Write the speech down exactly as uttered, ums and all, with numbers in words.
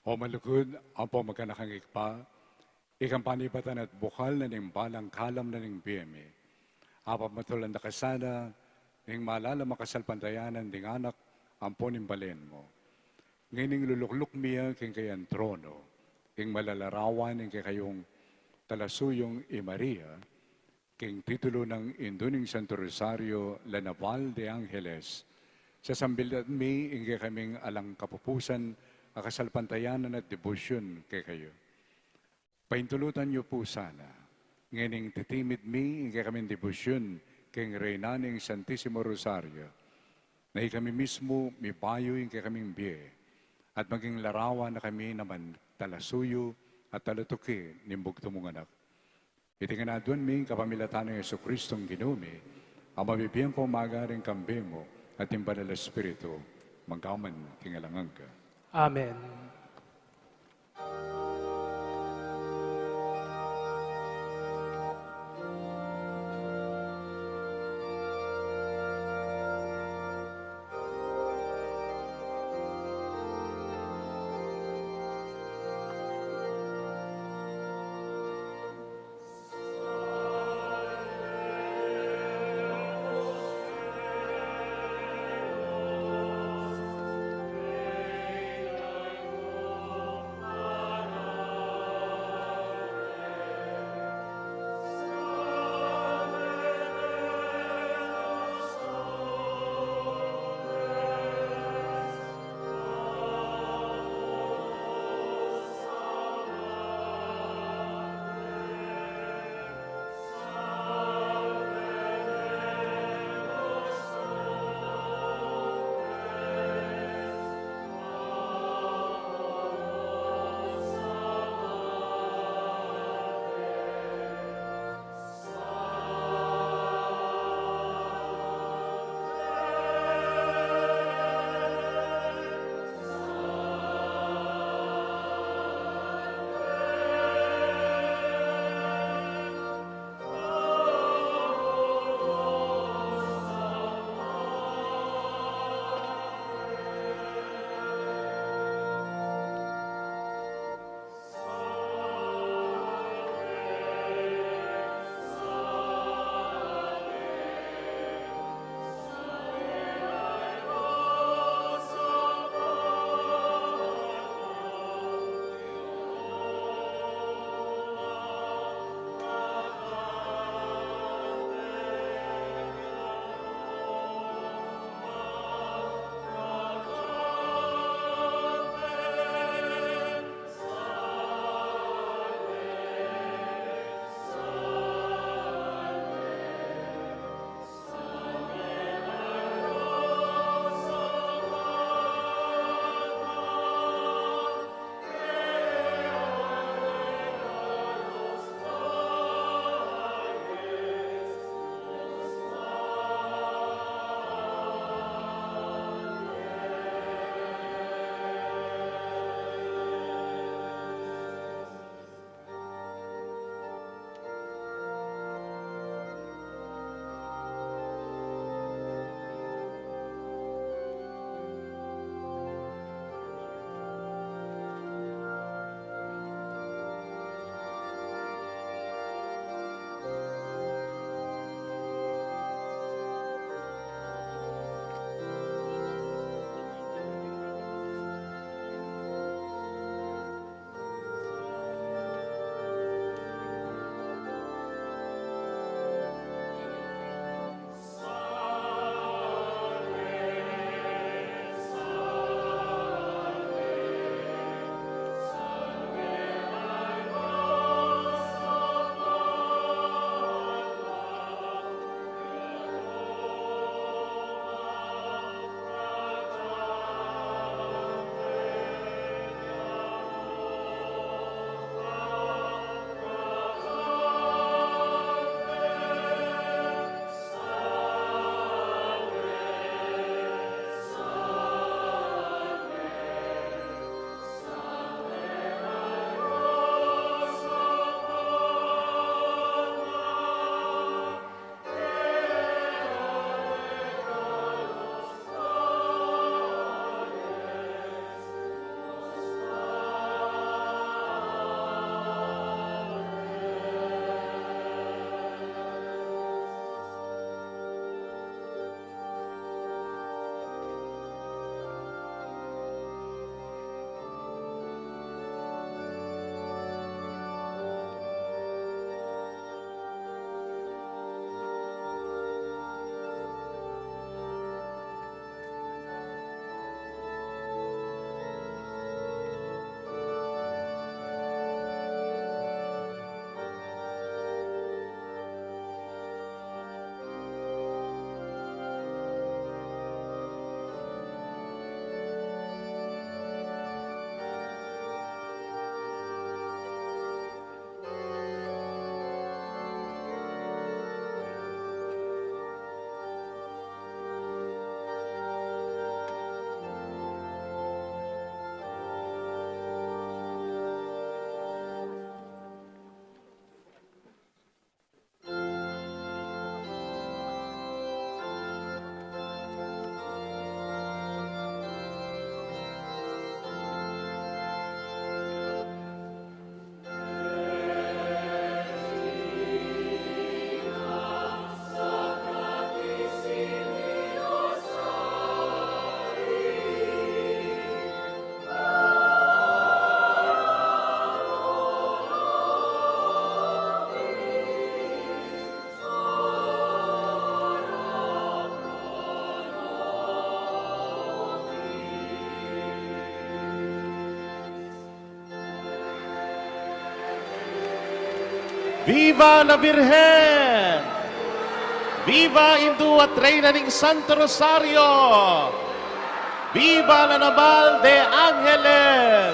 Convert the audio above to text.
O malugud ampong maganakang Ibpa, ikang panibatan at bukal na ning balang kalam na ning bie mi. Apamatulan da ka sana ning malalam a kasalpantayanan ding anak ampo ning balen mu. Ngening lulukluk mi ya king kayang trono, ing malalarawan ning kekayung talasuyung i Maria, king titulu nang Indu ning Santo Rosario, La Naval de Angeles, sasambilan mi ing kekaming alang kapupusan a kasalpantayanan at debosyun kekayu. Paintulutan yu pu sana, ngening titimid mi ing kekaming debosyun king Reyna ning Santisimo Rosario, na ikami mismu mibayu ing kekaming bie, at maging larawan na kami na mantalasuyu at talatuki ning bugtung mung anak. Iti ngan aduan mi king kapamilatan nang Jesucristong Ginu mi, a mabibie ampong magari king kambe mu at ning Banal a Espiritu, mangga man king alang angga. Amen. Viva la Virgen! Viva Indu at Reyna ning Santo Rosario! Viva la Naval de Angeles!